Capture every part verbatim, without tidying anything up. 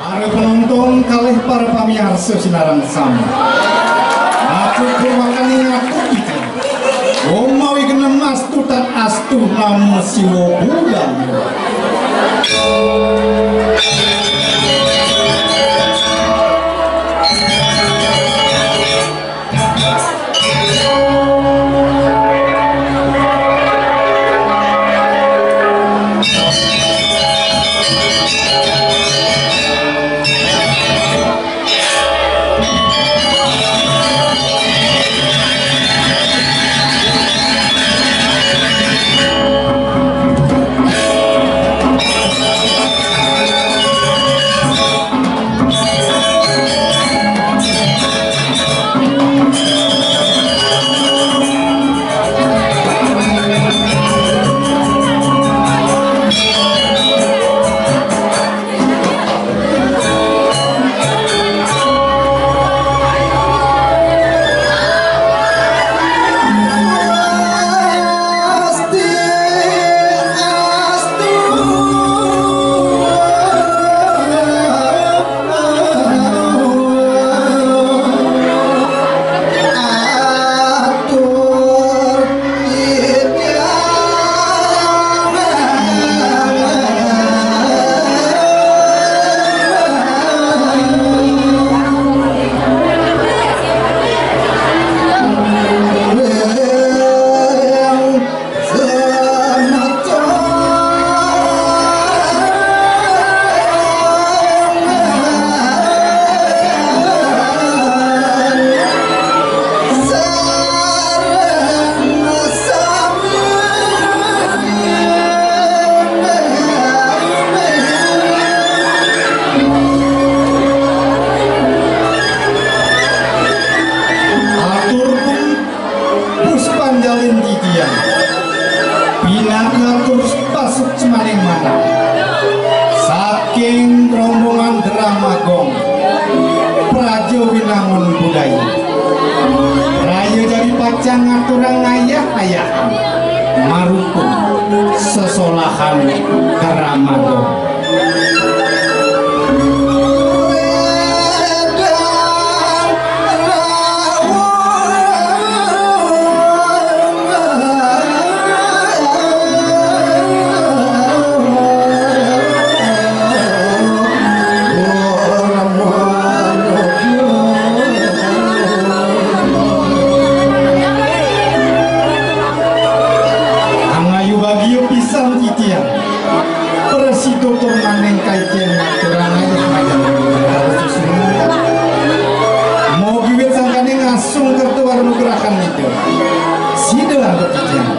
Para penonton kalih para pamiarsa sinareng sami. Aku purwakani ngatur iki. Om mawi genemas tutan astu Namo Siwa Bulan. Atur pun Puspanjalin titiang. Pinaka tur pasukmaning manah. Saking rombongan Drama Gong. Praja Winangun Budaya. Raya dadi pacang ngaturang ayah-ayahan. Marupung sesolahan Drama Gong. Angayu bagia pisan titiang. Prasida tur maning kaicen ngaturang ayah majeng. Mogi wit sangkaning asung kerta warna gerakan itu. Sida antuk titiang.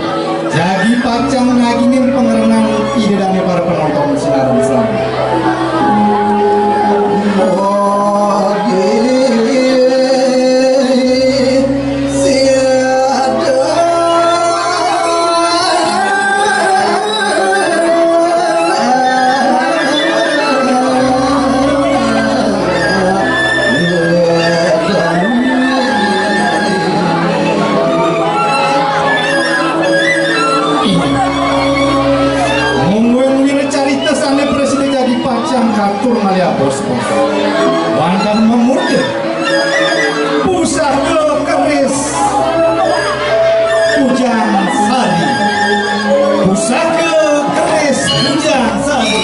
Jagi pacang nagingin pangrenan Ida dane para penonton sinareng sami. Mogi Mungguing wiracarita sane prasida jagi pacang katur malih abos-bos. Wantah mamurda Pusaka keris Bujang Sari. Pusaka keris Bujang Sari.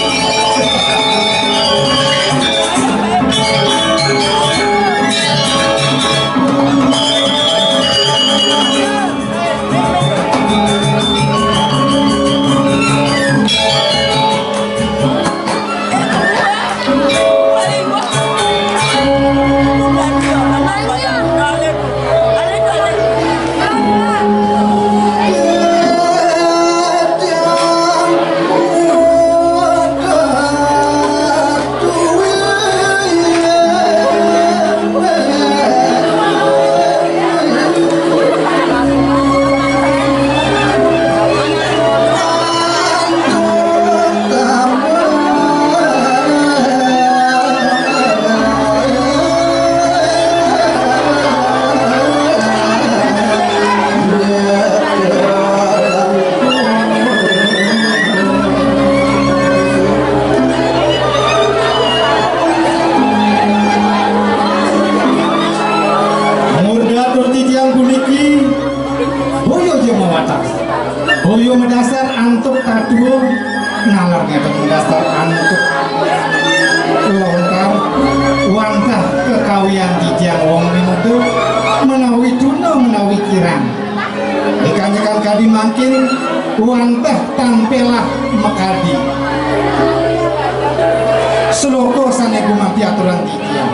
Sloka sané gumanti aturang titiang.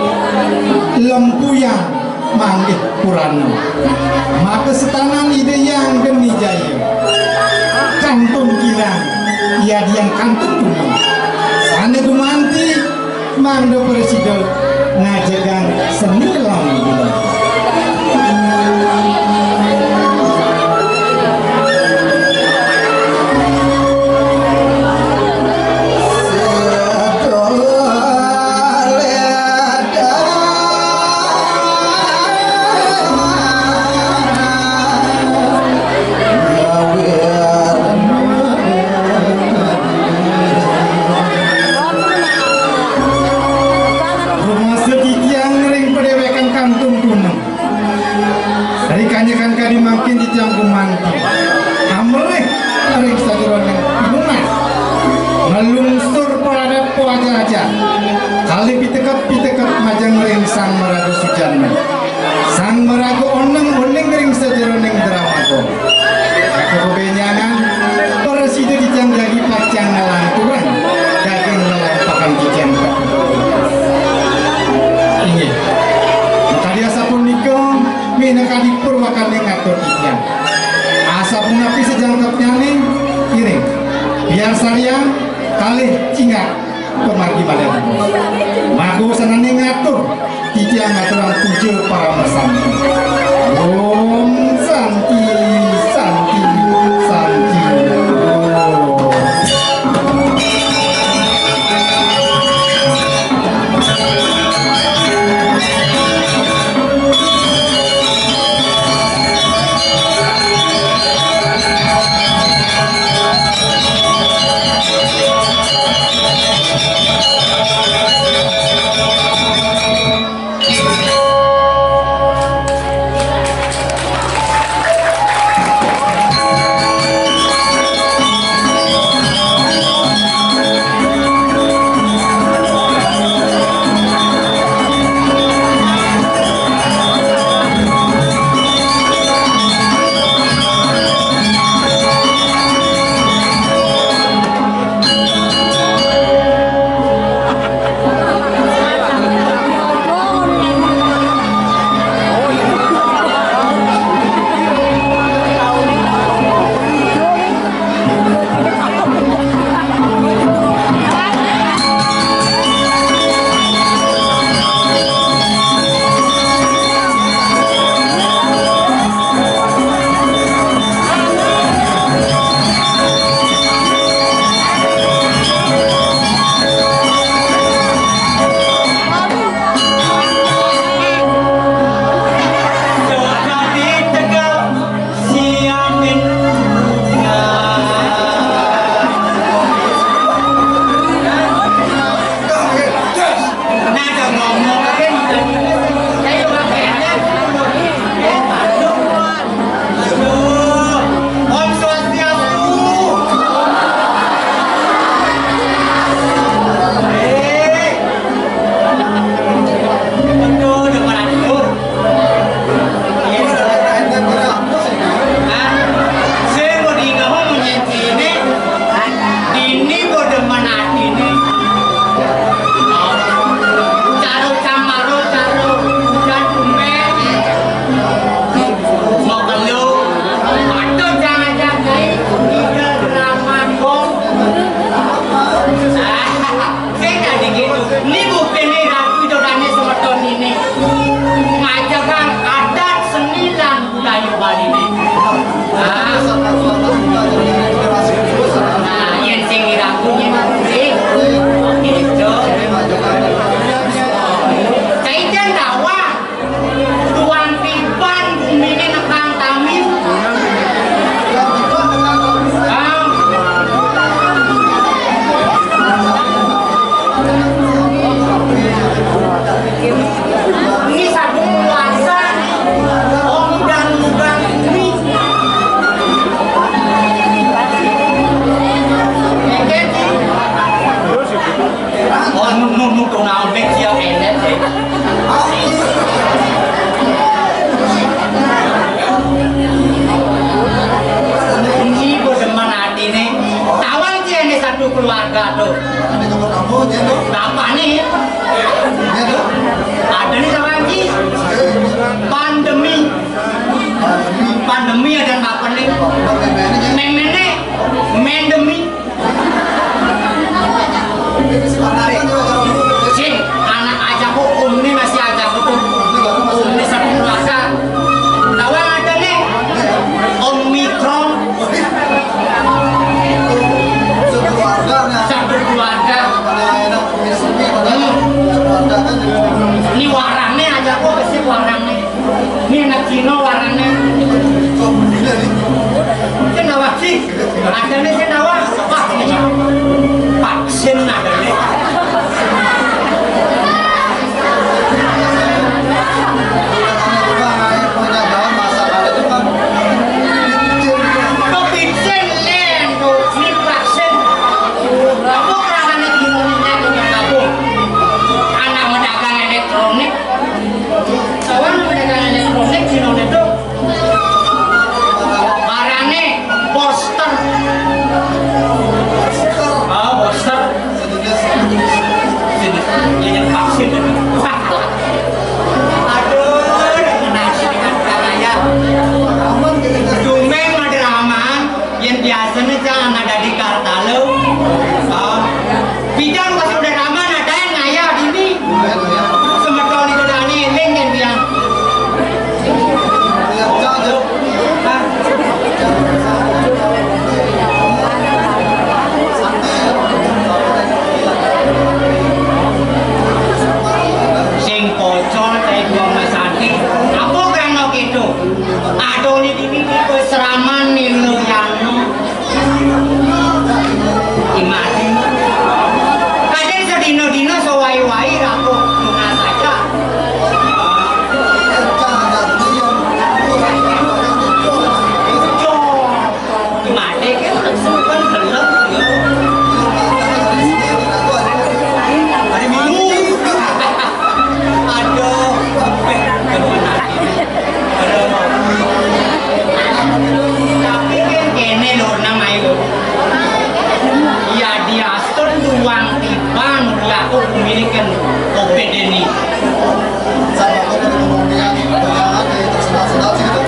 Lempuyang manggih purana. Maka setanan Ida Hyang Geni Jaya. Kantun kirang, yadian kantun tunung. Sané gumanti mangda prasida ngajegang seni lan budaya. Rumasa titiang ring padéwékan kantun tunung. Ri kanyekan kadi mangkin titiang gumanti. Amrih ring sajeroning inuman. Nglungsur paladat pawajaja. Kalih pitekep-pitekep majeng ring Sang Maraga Sujana. Sang Maraga Oning-oning ring sajeroning dramaga. Maka bebenjangan, prasida titiang jagi pacang nglanturang daging lelampahan titiang. Inggih. Kadi asapunika, minakadi purwakaning atur titiang. Asapunapi sajangkepnyané, iring. Biar sariang, kalih cingak pamargi malih. Maka wusanané ngatur, titiang ngaturang puja paramasanti. Om Santi, Santi, Santi. Om. Sing dadi kéto. Ni buktiné Ratu Jodane semeton ini ngajegang adat seni lan budaya Baliné. Ah. Nah, yén sing iraku nyén kuwi. Gitu. Caitan dawa. Tuan tiban guminé nekang tami. Ah. Pandemi ada apa nih? Memene, mendemi. Sing, anak ajaku, Om ni masih ajaku tuh. Om ni satu keluarga. Lawan ada nih, Omikron. Satu keluarga. Hmm. Ini warangnya ajaku, pasti warangnya. Ini anak Cina warangnya. Sing nawa sih. Ada nih sing nawa. Wah, ini vaksin ada nih. Kok vaksin nih, tuh, ini vaksin. Kamu kerangannya gimana nih, kamu? Anak pedagang elektronik. Kawan pedagang elektronik Cina itu. Barangnya poster. Ah, poster. Sini, ini vaksin. Aduh, nasi dengan raya. Dumeng ada aman. Yang biasanya jangan ada di Kartalo. Ah, bidang pas udah aman, ada yang ngayah dini. Semeton itu dah nih, eling yang bilang. Sing pocol, cai buang masanti. Apa kan mau gitu? Aduh, ini, ini, ini, seraman nih, lo yang. Imadi. Kadang sedino-dino sewai-wai rapuh tunas aja. Imadi kan langsung kan gelem. Hari Minggu. Aduh. Tapi kan kene lho, nang ae lho. Ya diaston duwang tiban ya aku pemilikan Covid ini.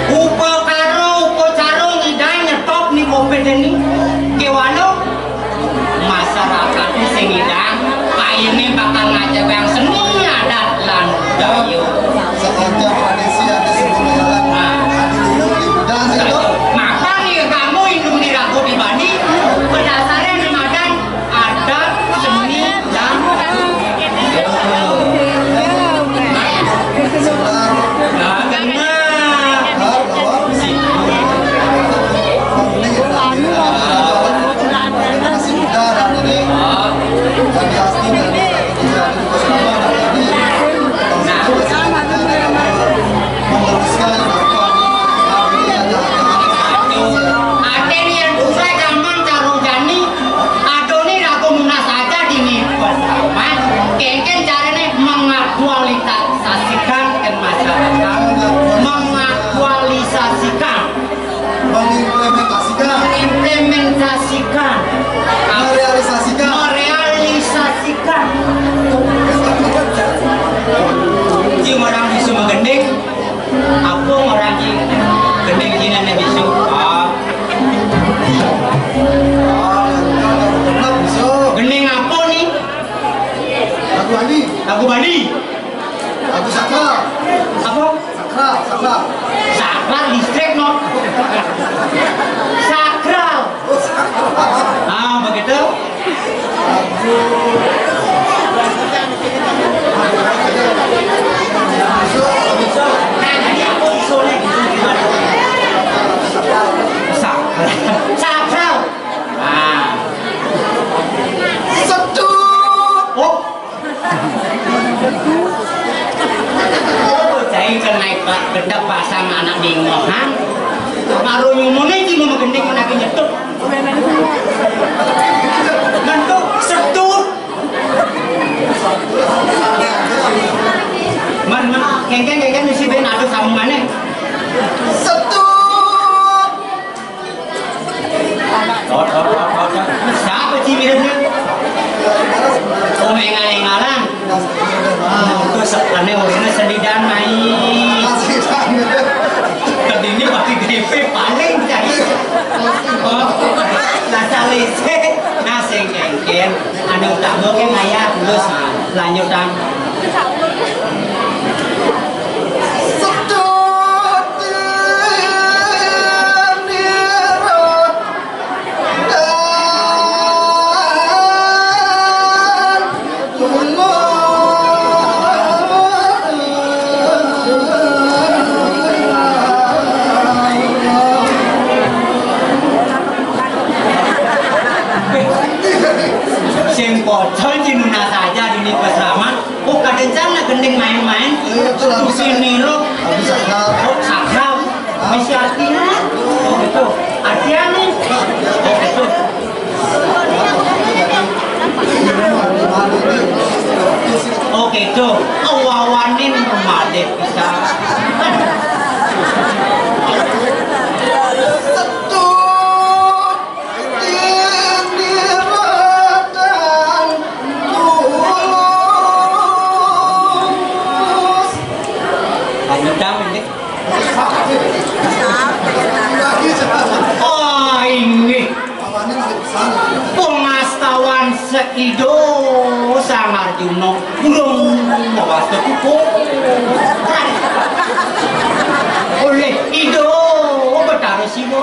Upa karo, upa caro ngidang nyetop nih Covid ini. Kewalo masyarakat sing ngidang, paine bakal ngajak yang seni adat lan budaya. Sepanjang tradisi ada sebuah jalan. Nah. Dan itu. Mapan nih kamu indung diraku di Bali, berdasarnya di madan adat seni dan budaya. Nah, kena. Ate yen buka jaman karo jani, adone lagu munas aja dini. Mas, kengken carane mengaktualisasikan ke masyarakat, mengaktualisasikan. Mengimplementasikan. Implementasikan. Merealisasikan. Merealisasikan. Cing orang bisu magending. Apa orang cing gending cina ne bisu? Ah. Gending apa ni? Lagu Bali. Lagu Bali. Lagu sakral. Apa? Sakral, sakral. Sakral listrik, no. Sakral. Oh, sakral. Ah, begitu. Sakral. Sakral. Ah. Setu. Oh. Oh, cai kenai pak gendap pasang anak dingin, ha? Baru nyumune iki mau gending menawi nyetut. Ngantuk setut. Man, man, kengkeng, kengkeng, mesti ben ada sambungannya. Setut. Tot, tot, tot, tot, tot. Siapa sih miripnya? Oh, engal-engalan. Terus sebenarnya orangnya sedidan naik. Tadi ini pakai gripe. Nah, sing kéngkén, anu utama ké ngayah terus, nah, lanjutan. Sing pocol cinuna saja dini pesraman. Oh, kadencana gending main-main. Iya, itu lagu. Tuh sini lo. Lagu sakral. Oh, sakral. Bisa artinya? Oh, gitu. Artinya nih. Oh, gitu. Oh, gitu. Oh, wawanin malih bisa. Setut ini batang tulus. Lanjut, Cang, ini. Oh, inggih. Pangastawan Saido Sang Arjuna. Urung mawasta kukuh. Oleh Ida Betara Siwa.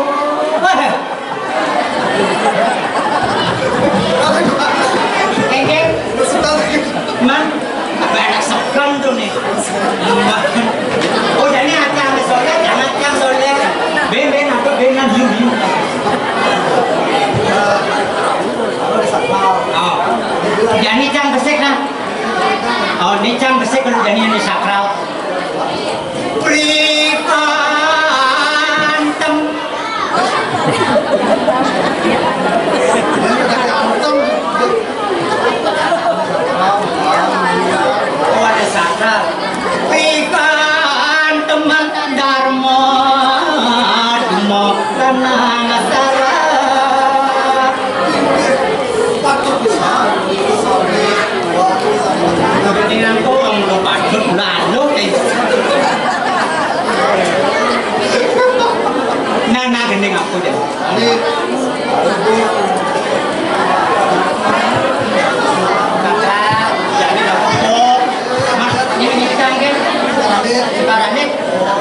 Kéngkén. Man, apa enak segan tuh nih. Oh, jadi ati ame soleh, jangan yang soleh. Ben, ben, apa ben, kan, hiu, hiu. Oh. Jadi cang besik, nah. Oh, ini cang besik kalau jadi ini sakral. Pripantem. Oh, ada sakral. Pripantem Dharma, Dharma, Kanang Sara. Kepentingan kok orang lo patut lalu, eh. Nah, nah, gending aku deh. Kakak, jadi apa? Mas, ini, ini kita, kan? Sekarang nih,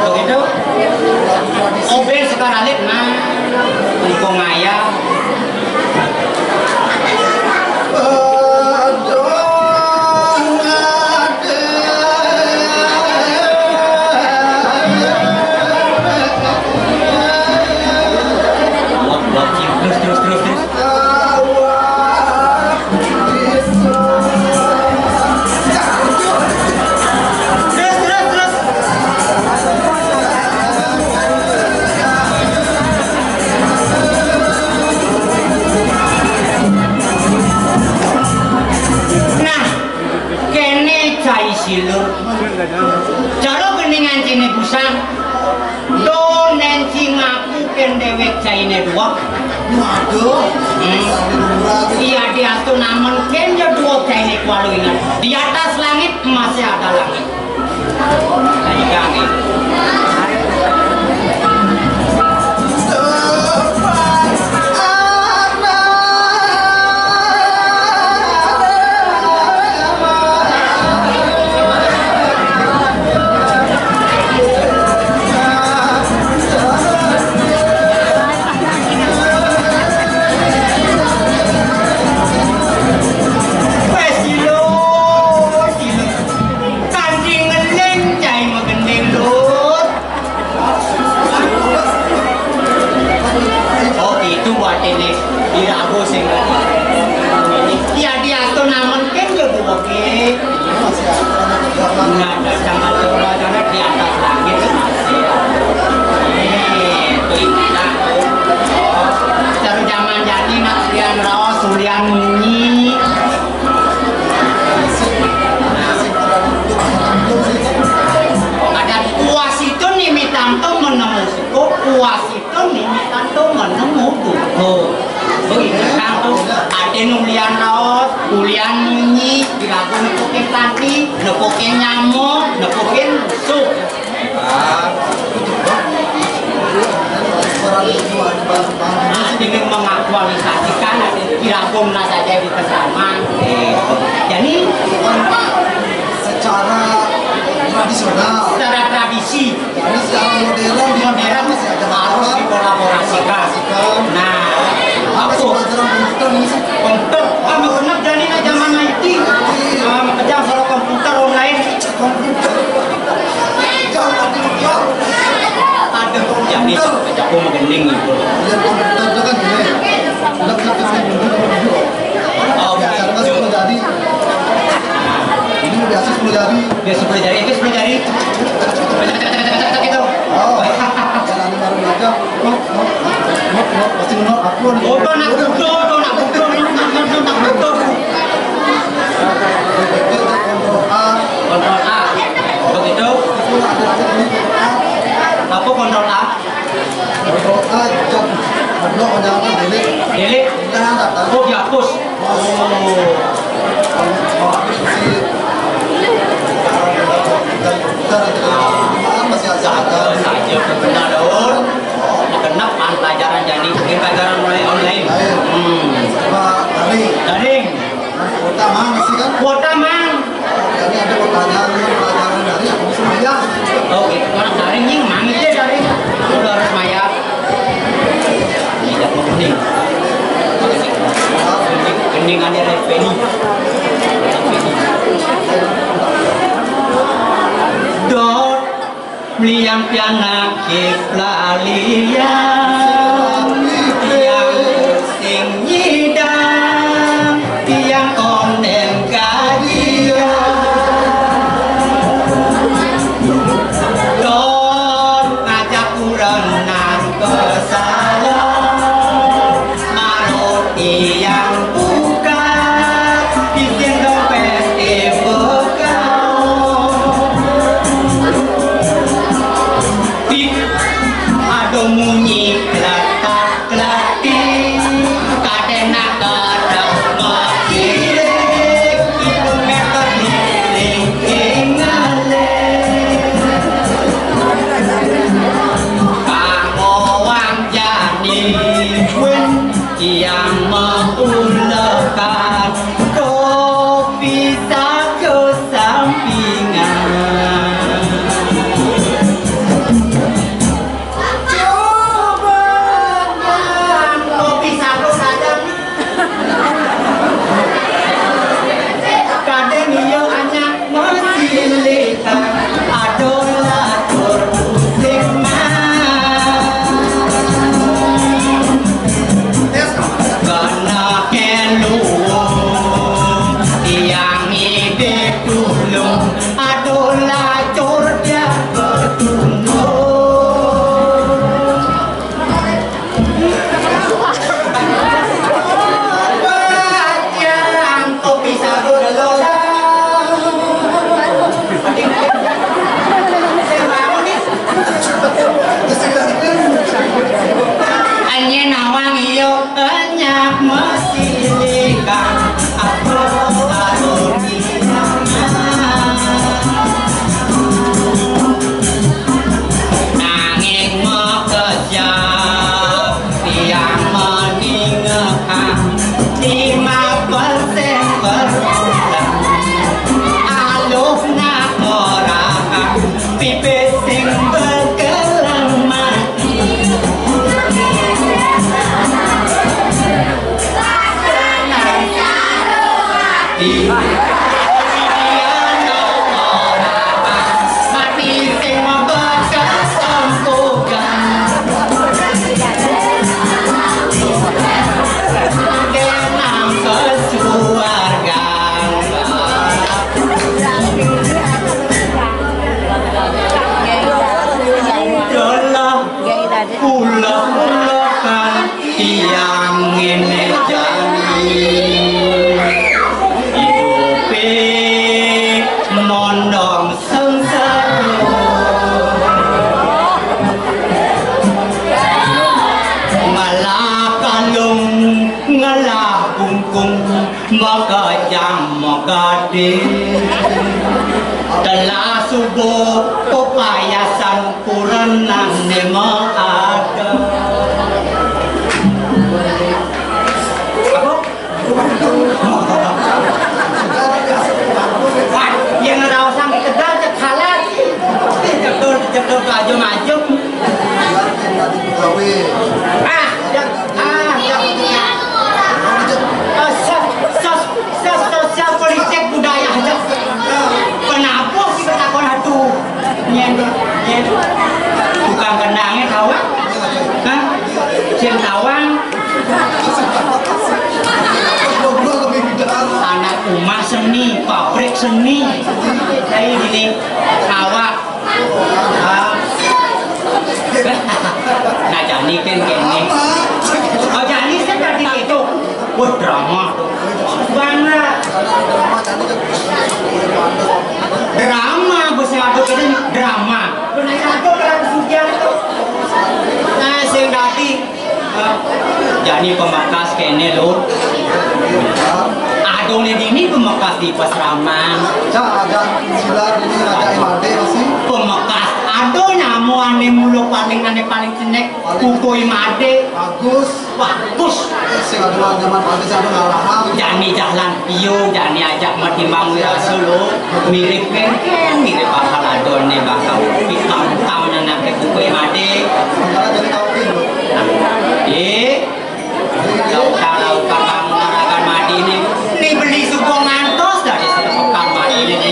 begitu. Obéh sekar alit, nah. Engko ngayah. Terus, terus, terus, terus. Terus, terus, terus. Nah, kéné cai silur. Cara gendingan ciné busang. Do nén sing ngaku kén déwék cainé duweg. Waduh. Hmm. Iya, diatur namen kén ya duweg cainé kualu ingat. Di atas langit masih ada langit. Nah, iya, nih. Wes, Lut, Lut. Kanthi ngeling cai magending, Lut. Oh, itu buat ini. Diragu sing ini. Ya, diatur namen kén ya duwegé. Nah, sama tuh wacana di atas langit masih. Nih, itu indah. Terus zaman jani nak ulian raos, ulian munyi. Ada puas itu nih mitanto menemu suku, puas itu nih mitanto menemu buku. Begitu kan tuh, ada nu ulian raos, ulian munyi, diragu nepukin tadi, nepukin nyamuk, nepukin musuh. Nah, ingin mengaktualisasikan, kira-kira saja di tengah. Eh, jadi, secara tradisional, secara tradisi, jadi secara modern, modern masih ada harus dikolaborasikan. Nah, apa pelajaran komputer ini sih? Komputer, ah, nggak pernah berani aja mana itu. Ah, kejam kalau komputer online. Komputer. Jauh lagi, jauh. Aduh, jadi aku menggending itu. Iya, komputer itu kan gini. Udah, udah, udah, udah, udah. Oh, biasa kan sepuluh jari. Ini biasa sepuluh jari. Dia sepuluh jari, itu sepuluh jari. Gitu. Oh, jangan baru belajar. Not, not, not, not, pasti not aku nih. Oh, tuh anak butuh, tuh anak butuh, anak butuh, anak butuh. Kontrol A. Begitu. Apa kontrol A? Kontrol A, jam. Kontrol, jangan delete. Delete? Jangan, tak tahu. Oh, dihapus. Oh. Kalau, kalau aku sih, masih ada. Saja, saja, benar, Daun. Genep pelajaran jadi, ini pelajaran mulai online. Lain. Hmm. Coba daring. Daring. Kuota mang sih kan? Kuota mang. Jadi ada pertanyaan, pelajaran dari aku semua ya. Oke, orang daring nih, mang itu daring. Udah harus mayar. Ini jatuh kuning. Kuning, kuning ada dari Penny. Dot. Mliyang pianake plalian, tiyang sing nyidang, tiyang konden kajian. Don ngajak kurenan kesalah. Marut iyang buka, isin dompet dibuka. Ih, ado munyi kletak-kletik, kadenak kerep mesirik, ibu meter miring ing ngalih. Pangowan jani win Tiyang maulekan kopi sago sampingan. Coba nang kopi sago saja. Kadang iya anak Masih lita adolah tur pusing mas. Kena keluwung tiang ngidih tulung adolah tur dia bertunggung. Anye nawang iyo enyak mesti likan. Nanging makejang tiang meningekang lima persen perbulan. Aluh nak ora kang pipis sing bekelang mati. Kula-kula kan tiyang ngene jani. Idupe mondong sengsara. Malah kalung, ngelah bungkung, makejang, makadhe. Telah subuh, pepayasan, kurenan, nema ada. Tukang kendangé tawang? Hah? Sing tawang? Anak umah seni, pabrik seni. Kayak gini, awak. Ah. Nah, jani kan kéné. Oh, jani sing tadi itu. Wah, drama tuh. Banget. Drama, bos, aku kira drama. Bener aku kalau sudah tuh. Nah, sing tadi, eh, jani pemekas kéné, Lur. Adoné dini pemekas di pasraman. Cak, ada silar ini, ada M A D masih. Pemekas ado nyamu ané mulu paling, ané paling cenék. Kukuh I Madé. Bagus. Bagus. Sing ado zaman Pak Desa ado ngalahan. Jani jalan piu, jani ajak matimbang wirasa lo. Mirip kénkén, mirip bakal adoné bakal pitam-pitam nang ké kukuh I Madé. Sementara jadi kawin lo. Eh, lautang-lautang kamu naragan madiné. Né beli suku ngantos dari setepekan madiné.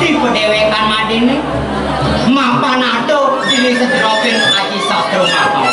Padéwékan madéné mapan adoh dini sedropin aji sastra mapa.